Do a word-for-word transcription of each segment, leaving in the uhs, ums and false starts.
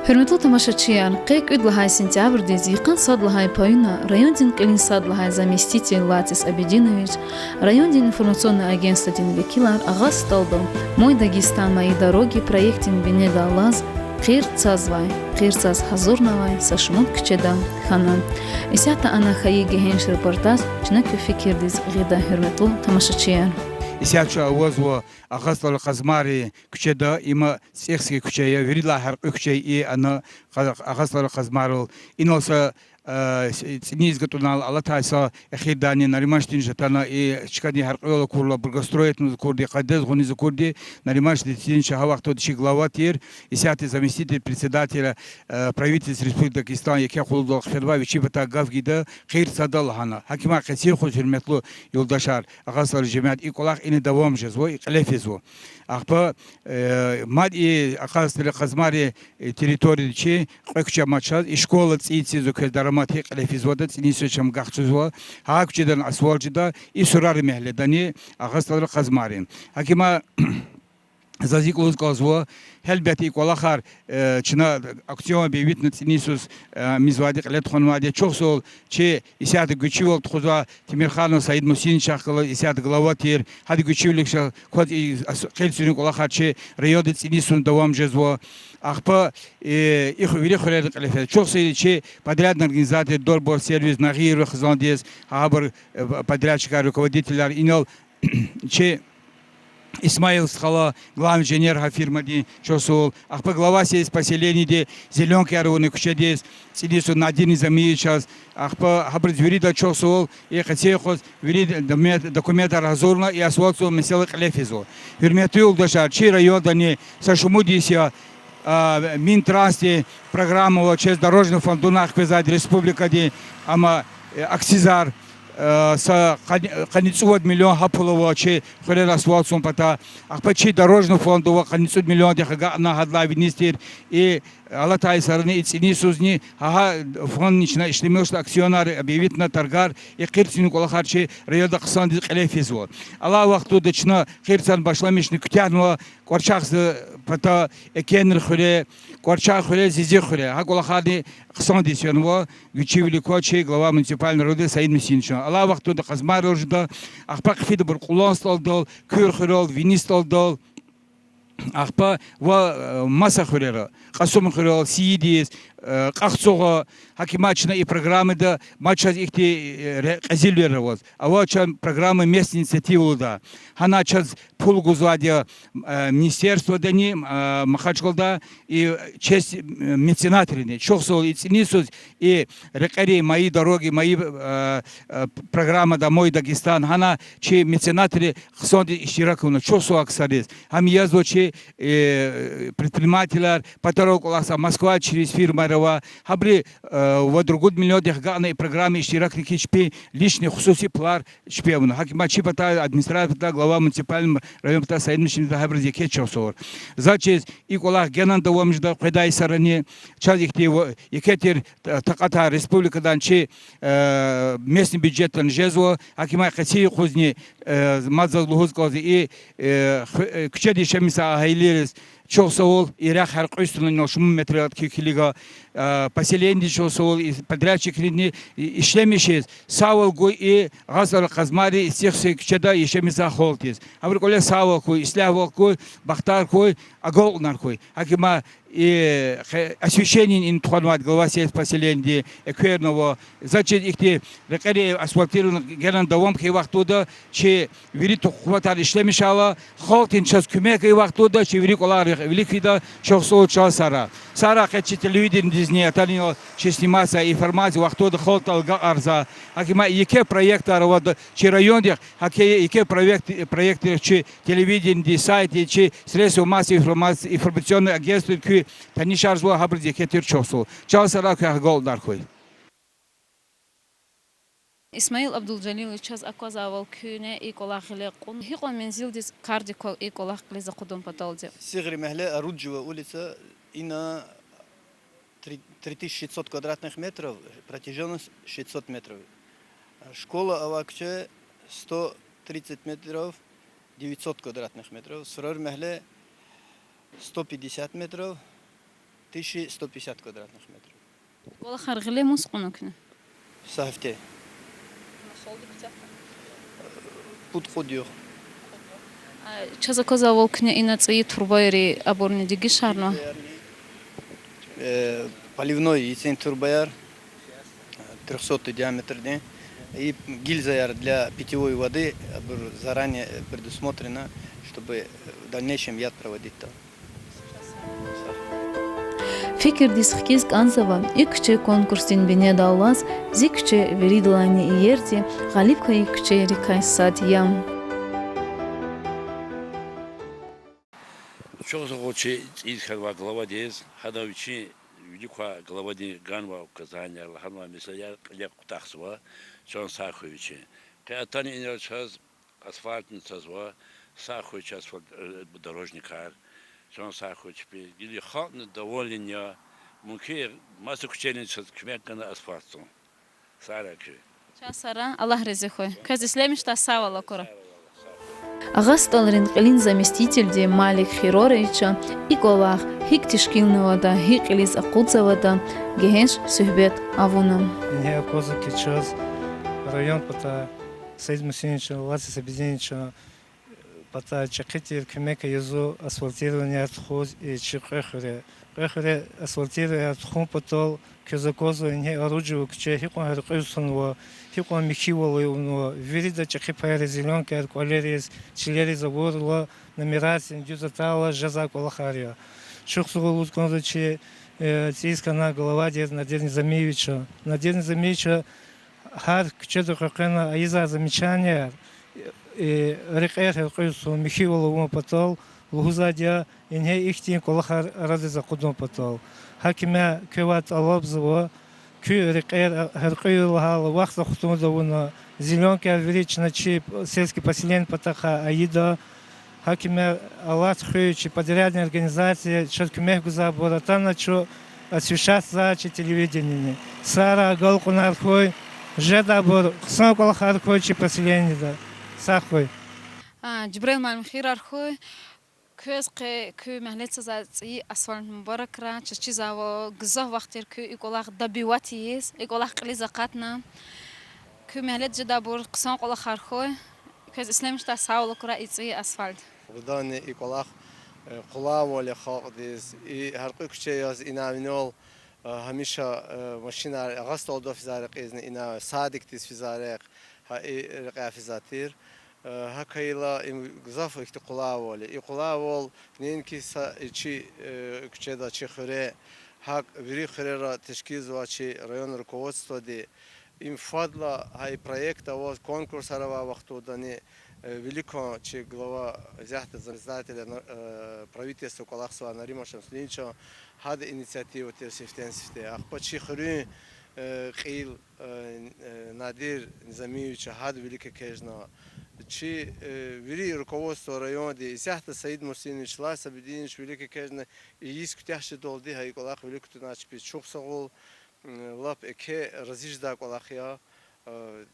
Гьуьрметлу тамашачияр, къе кӀуьд лагьай сентябрдиз йикъан сад лагьай паюна райондин кьилин сад лагьай заместитель Лацис Абидинович, райондин информационный агентстводин векилар Агъа СтӀалда Мой Дагестан, мои дороги проектдин бинедаллаз къир цазвай, къир цаз гьазурнавай са шумуд куьчеда хьана. Исятда ана хьайи гегьенш репортаж чна куь фикирдиз гъида, гьуьрметлу тамашачияр. Исятда чун авазва Агъа СтӀалрин Къазмайрин куьчеда, им ЦӀихский куьче я, виридалай гьяркьуь куьче я ана Агъа СтӀалрин Къазмайрал. Инал са цӀинин ийиз гатӀунал алатай са эхирдайни Нариман Штинчидиз атана, и чкадин гьяркьуьвал акурла, благоустроить авуна акурди, къведаз гъуниз акурди. Нариман Штинчидиз, гьа вахтунда чи глава тир, исятда заместитель председателя Правительства Республики Дагестан, еке къуллугъдал хъфенвай, вичи патай гаф гайида, къир цада лагьана. Гьакимай къенин хуьз, гьуьрметлу юлдашар, Агъа СтӀалрин жемят, и кӀвалах ина давам жезва, и кьиле физва. Ахпа мад и Агъа СтӀалрин Къазмайрин территорияда чи кьве куьче мад чаз, и школа цӀийиз цизва, квез дарамат гьикӀ кьиле физватӀа, цӀинин йисуз чам гахчузва, гьа куьчедани асфальт жеда, и Сурарин мягьледани, Агъа СтӀалрин Къазмайрин. Гьакимай, заз икӀ лугьуз кӀанзава, гьелбетда, и кӀвалахар чна аукцион объявитьна цӀинин йисуз мизвайди, кьиле тухванвайди. Чухсагъул чи исятда гуьчуьвал тухузвай Темирханов Саид Мусиновичахъ галаз, исятда глава тир, гьадан гуьчуьвилихъ ша кваз и къир цуьрин кӀвалахар чи районда цӀинин йисуз давам жезва. Ахпа и вири хуьрерни кьиле физва. Чухсагъул чи подрядный организатор Дорбор сервис, Нагъиева хизандиз, гьабур подрядчикар, руководителар, инал чи Исмаил стхала, главный инженер гьа фирмадин, чухсагъул. Ахпа глава сельского поселениеди зелёнкаяр авуна куьчедиз, цӀинин йисуз Надир Низамиевичаз. Ахпа гьабуруз вирида чухсагъул, и къенин хуьз вири документ-, документар гьазурна, и асфальт цун месэла кьиле физва. Гьуьрметлу юлдашар, чи райондани са шумуд йис я Минтрансдин программа ава, чаз дорожный фондунай хквезвайди республикадин, амма аксизар, са къанни, къанни цӀувад миллион гьа пул ава чи хуьрера асфальт цун патай. Ахпа чи дорожный фонд ава, къанни цӀуд миллиондихъ агакьна, гьадалай виниз тир. И алатай йисарани, и цӀинин йисузни, гьа, гьа фондни чна ишлемишда, аукционар объявитьна, торгар, и къир цуьрин кӀвалахар чи районда хъсандиз кьиле физва. Алай вахтунда чна къир цана башламишна куьтягьнава КӀварчахъ пата, Экенрин хуьре, КӀварчан хуьре, Зизи хуьре. Гьа кӀвалахарни хъсандиз фенва, гуьчуьвилик ква чи глава муниципального района Саид Мусиновичан. Алай вахтунда Къазмайрал жеда, ахпа хъфида абур Къулан СтӀалдал, Куьр хуьрел, Вини СтӀалдал, ахпа ва маса хуьрера, Кьасумхуьрел, Сийидиз, Кьахцугъа. Гьакимай чна и программада мад чаз ихьтин кьезилвилер аваз. Ава чан программа местной инициативы лугьуда. Гьана чаз пул гузвайди я министерстводани Махачкъалада, и чаз меценатрини. Чухсагъул и цӀинин йисуз, и рекьери Мои дороги, мои программада Мой Дагестан. Гьана чи меценатри хъсандиз иштирак авуна, чухсагъул ксариз. Гьам язва чи предпринимателар, патарив кӀвалахзавай Москвада чириз фирмаяр ава. Гьабуру ва ругуд миллиондихъ агакьна и программада иштиракни хьиз чпин личный хсуси пулар чпи авуна. Гьакимай чи патай, администрация патай, глава муниципального района патай Саид Мусиновича, гьабуруз еке чухсагъул. Заз чиз, и кӀвалах генани давам жеда къведай йисарани. Чаз ихьтин еке тир такьатар республикадан чи местный бюджетдани жезва. Гьакимай къенин юкъузни мад заз лугьуз кӀанзава, и куьчеда яшамиш жезвай агьалийриз чухсагъул, и рехъ гьяркьуьз туна, инал шумуд метрел килига, поселениедиз чухсагъул, и подрядчикризни, ишлемишиз, сагъвал гуй и Агъа СтӀалрин Къазмайрин ЦӀихси куьчеда яшамиш жезвай халкьдиз. Гьабурун кӀвале сагъвал хьуй, ислягьвал хьуй, бахтар хьуй, агалкьунар хьуй. Гьакимай и освещениени ина тухванвайди глава сельского поселениеди, экверни ава. Заз чиз, ихьтин рекьери асфальтирование генани давам хьайи вахтунда чи вири тухватар ишлемишайла, халкьдин чаз куьмек авай вахтунда чи вири кӀвалахар вилик фида, чухсагъул чан сагърай. Сагърай къе чи телевидениедизни, атана чи сниматьзавай информация вахтунда халкьдал агакьарзавай. Гьакимай еке проектар авайди я чи райондихъ, гьакӀ еке проект, проектрихъ чи телевидениеди, сайтди, чи средства массовой информации, информационный агентстводи куьн танишарзава, гьабуруз еке тир чухсагъул. Чан сагърай, квехъ агалкьунар хьуй. Исмаил Абдулжалилович, чаз аквазвайвал, куьне и кӀвалах гъиле кьуна, гьикьван мензилдиз кардик квай и кӀвалах кьилиз акъудун паталди? Сигъри мягьле, Оруджева улица, ина три, три тысячи шестьсот квадратных метров, протяжённость шестьсот метров. Школа авай куьче сто тридцать метров, девятьсот квадратных метров. Сурар мягьле сто пятьдесят метров. Тысяча сто пятьдесят квадратных метров. КӀвалахар гъиле мус кьуна куьне? Са гьафте. Пуд-кьуд югъ. А, чаз аквазвайвал, куьне ина цӀийи турбаяр, абурни дегишарнава? Э, поливной йицин турбаяр, трёхсотый диаметрдин. И гильзаяр для питьевой воды, абур заранее предусмотрено, чтобы в дальнейшем яд проводить там. Фикирдиз хкиз кӀанзава, и куьче конкурсдин бинедаллаз Зи куьче виридалайни иерди, гъалиб хьайи куьчейрикай сад я. Чухсагъул чи цӀийиз хьанвай главадиз, гьадан вичин вилик квай главадин ганвай указанияр, лагьанвай месэлаяр кьиле кутахзава, чан сагъ хьуй вичин. Къе атана инал чаз асфальтни цазва, сагъ хьуй чи асфальт, э, дорожникар, чан сагъ хьуй чпи. Гила халкьни доволен я, мумкин маса куьчейрини чаз куьмек гана асфальт цун. Сагърай куьн. Чан сагърай, Аллагь рази хьуй. Квез ислемишдай сагъвал акурай. Агъа СтӀалрин кьилин заместительди Малик Хироровича и кӀвалах гьикӀ тешкилнаватӀа, гьи кьилиз акъудзаватӀа, гегьенш суьгьбет авуна. Ингье аквазва хьи, чаз район патай, Саид Мусиновичан, Лаци Сабидиновичан патай чӀехи тир куьмек ийизва асфальтированияр тухуз и чи Кьве хуьре. Кьве хуьре асфальтированияр тухун патал квез аквазва ингье орудиевый куьче гьикьван гьяркьуьз тунва, гьикьван михьивал авунва, вирида чӀехи паяриз, зелёнкаяр кӀвалериз, чилериз авурла, нумерацияни дуьз атайла жезвай кӀвалахар я. Чухсагъул лугьуз кӀанзава чи, э, цӀийиз хьанвай главадиз Надир Низамиевича. Надир Низамиевича гьар куьчеда къекъвена ийизвай замечанияр, э, рекьер гьяркьуьз тун, михьивал авун патал лугьузвайди я, ингье ихьтин кӀвалахар арадиз акъудун патал. ГьакӀ хьайила квевай тӀалабзава, куь рекьер гьяркьуь лагьайла вахт хтун тавуна, зелёнкаяр вири чна чи сельский поселенидин патахъай ийида. ГьакӀ хьайила Аллагьди хуьй, чи подрядный организация, чаз куьмек гузвайбур атана чун освещатьзава чи телевидениени. Сагърай, агалкьунар хьуй, жедайбур хъсан кӀвалахар хьуй чи поселенида. Сагъ хьуй. А, Жибрил муаллим, хийирар хьуй. Квез къе куь мягьледиз цазвай цӀийи асфальт мубаракрай. Чаз чизвайвал, гзаф вахт тир куьн и кӀвалах добивать ийиз, и кӀвалах кьилиз акъатна. Куь мягьледиз жедайбур хъсан кӀвалахар хьуй. Квез ислемишдай сагъвал акурай и цӀийи асфальт. Къуьдани и кӀвалах, э, къулайвал я халкьдиз, и гьяркьуь куьче яз инал винел, э, гьамиша, э, машинар Агъа СтӀалда физвай рекьизни инал, садикдиз физвай рекь, гьа и рекьяй физвай тир. Э, гьакӀ хьайила им гзаф ихьтин къулайвал я. И къулайвал неинки са и чи, э, куьчеда, чи хуьре, гьакӀ вири хуьрера тешкилзавай чи район руководстводи. Им фадлай гьа и проект аваз, конкурсар авай вахтундани, э, виликан чи глава, исятда заместитель, э, правительства кӀвалахзавай Нариман Шамсудиновичан гьада инициатива тир сифтени-сифте. Ахпа чи хуьруьн, э, кьил, э, э, Надир Низамиевича гьада вилик экечӀна. Чи, э, вири руководство районди, исятда Саид Мусинович, Лаци Сабидинович вилик экечӀна, и йис куьтягь жедалди гьа и кӀвалах вилик кутунач пис. Чухсагъул, лап еке рази жедай кӀвалах я. Э,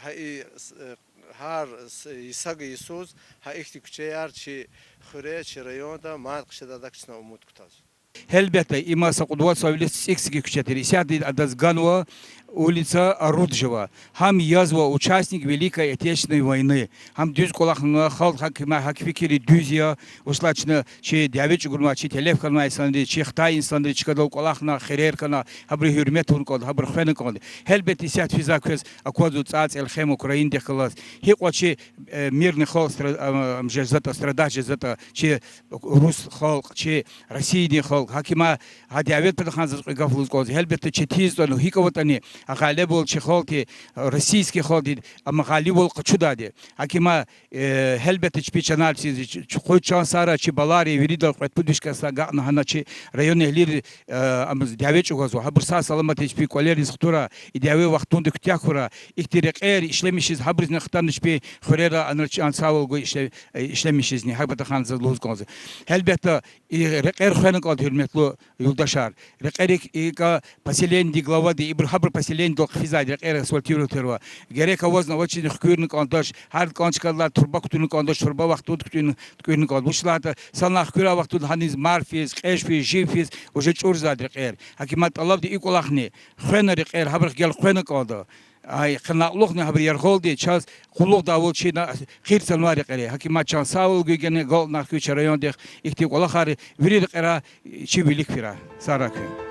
гьа и с-, э, гьар с-, йисага-йисуз гьа ихьтин куьчеяр чи хуьре, чи районда мад хъжедайдак чна умуд кутазва. Гьелбетда, има са кьуд-вад сав вилик цӀийи куьче тир. Исятда адаз ганва улица Оруджева. Гьам язва участник Великой Отечественной войны. Гьам дуьз кӀвалахна, халкь гьакима, гьакӀ фикирда дуьз я. Вучиз лагьайтӀа чна чи дяве чӀугунвай, чи телеф хьанвай инсанри, чи хтай инсанри чкадал кӀвалахна, хирер хьана, гьабуру гьуьрмет авун кӀанда, гьабуру хвена кӀанда. Гьелбетда, исятда физвай квез аквазва цӀай-цӀел хем Украиндихъ галаз. Гьикьван чи, э, мирный халкь стра-, а, ам жезватӀа, страдать жезватӀа, чи рус халкь, чи Россиядин халкь, гьакима, гьа дяведин патахъай заз кьве гаф лугьуз кӀанзава. Гьелбетда, четин йисалай гьикӀ аватӀани, а гъалибвал чи халкьди, российский халкьди, ам гъалибвал къачудайди. Гьакима, э, гьелбетда, чпи чанар, чи, чи, чи къуй чан сагърай, чи балари, вирида кьве-пуд виш кас агакьна гьана чи районэгьлийри, э, ам дяве чӀугвазва. Гьабур сагъ-саламатдиз чпин кӀвалериз хтурай, и дяве вахтунда куьтягь хьурай, ихьтин рекьер ишлемишиз гьабурузни хтанвач чпин хуьрера, анра чан сагъвал гвай ишле-, э, ишлемишизни, гьа патахъай заз лугьуз кӀанзава. Гьелбетда, и рекьер хвена кӀанда, Гьуьрметлу юлдашар, рекьерик икӀа поселениедин главади, ибур гьабурун поселениедал хъфизвайди рекьер асфальтировать авурва. Герек авазни авачизни хкуьрна кӀандач, гьар кӀан чкадилай турба кутуна кӀандач, турба вахтунда кутуна, туькӀуьрна кӀанда. Вучиз лагьайтӀа санлай хкуьрай вахтунда гьаниз марф физ, кьеж физ, жив физ, уже чӀурзавайди рекьер. ГьакӀ им тӀалабда и кӀвалахни хвена рекьер, гьабурухъ гел хвена кӀанда. Ай, къе накьлухни гьабуру яргъалди чаз къуллугъдайвал чина хъир цанвай рекьери. ГьакӀ им чан сагъвал гуй гена, галкӀна хьуй чи райондихъ ихьтин кӀвалахар вири рекьерай чи вилик фирай. Сагърай куьн.